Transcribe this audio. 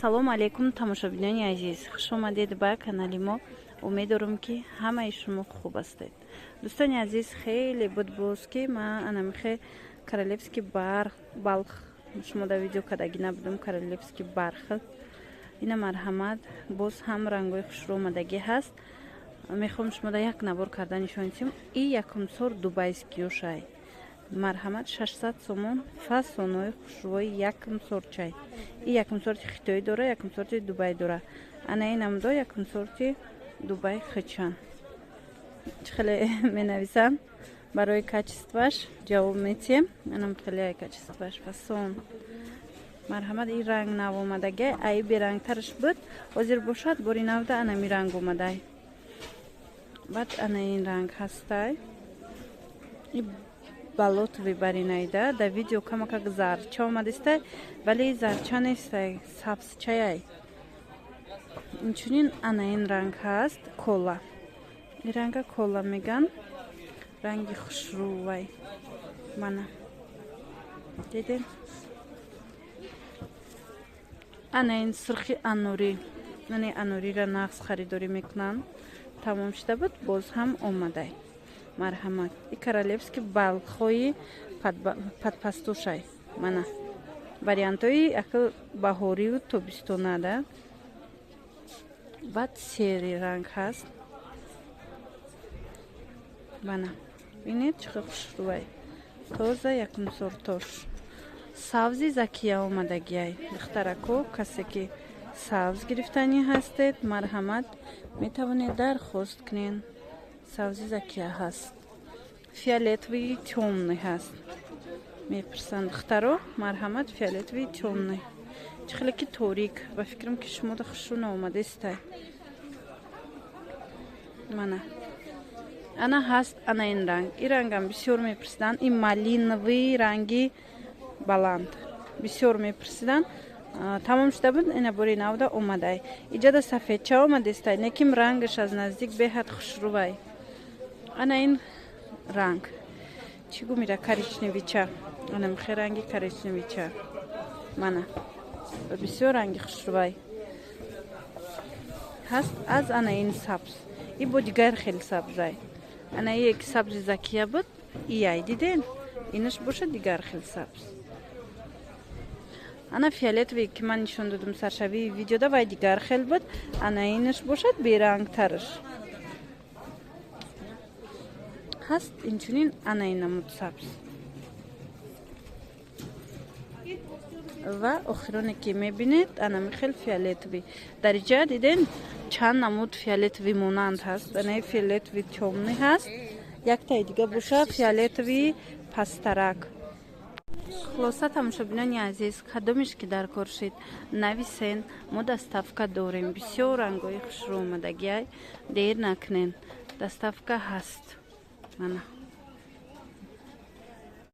Ассалому алайкум, тамошобинони азиз, хуш омадед ба канали мо. Умед дорам, ки ҳамаи шумо хуб ҳастед. Дӯстони азиз, хеле буд боз, ки ман анамихе королевский балх шумо дар видео кардагӣ набудам. Королевский бархат ина, марҳамат, боз ҳам рангҳои хушрӯ омадагӣ ҳаст. Мехоҳам шумо дар як навор карда нишон диҳем. И якумсор дубайскиёшай, марҳамат, 600 сомон. Фасонои хушрӯи якум сорчай. И якум сорти хитоӣ дора, якум сорти Дубай дора. Ана ин намудо якум сорти Дубай хичан. Чӣ хеле менависам, барои качестваш ҷавоб метиҳем. Анам хеле качестваш фасон. Марҳамат, ин ранг нав омадагай, аи берангтараш буд, ҳозир бошад, бори навда анами ранг омадай. Баъд ана ин ранг ҳастай, болотовый баринайда. Дар видео камакак зарча омадистай, вале зарча нестай, сабзчаяй. Инчунин ана ин ранг ҳаст, кола. Ин ранга кола меган, ранги хушрӯвай. Мана, дидем. Ана ин сурхи анорӣ. Ани анорира нағз харидорӣ мекунанд, тамом шуда буд, боз ҳам омадай. Марҳамат, и королевский балхҳои подпастушай. Мана вариантҳои ака баҳорию тобистонада. Баъд серый ранг ҳаст. Мана, бинед, чӣ хел хушрӯвай, тоза, якум сортош. Савзи Закия омадагиай. Духтарако, касе ки савз гирифтанӣ ҳастед, марҳамат, метавонед дархост кунед. Савзи Закия ҳаст, фиолетовый тёмный ҳаст, мепурсанд духтаро. Марҳамат, фиолетовый тёмный, чӣ хеле ки торик, ба фикрам, ки шумо да хушрӯ наомадестай. Мана, ана ҳаст, ана ин ранг. Ин рангам бисёр мепурсиданд. Ин малиновый ранги баланд бисёр мепурсиданд, тамом шуда буд, ина бори навда омадай. Иҷода сафедча омадестай, лекин рангаш аз наздик беҳад хушрӯвай. Ана ин ранг чӣ гумира, коричневича, ана михе ранги коричневича. Мана, бисёр ранги хушрӯвай ҳаст. Аз ана ин сабз, и бо дигар хел сабзай. Ана як сабзи Закия буд, ияй, диден, инаш бошад дигар хел сабз. Ана фиолетовый, ки ман нишон додам саршавии видеода, вай дигар хел буд. Ана инаш бошад берангтараш ҳаст. Инчунин ана ин намуд сабз. Ва охироне ки мебинед, анами хел фиолетовый. Дар иҷа диден, чанд намуд фиолетовый монанд ҳаст. Анаи фиолетовый тёмный ҳаст, яктаи дига боша фиолетовый пастарак. Хулоса, тамошобинони азиз, кадомеш ки дар кор шид, нависен, мо доставка дорем. Бисёр рангҳои хушрӯ омадагиай, дер накунен, доставка ҳаст. Мана.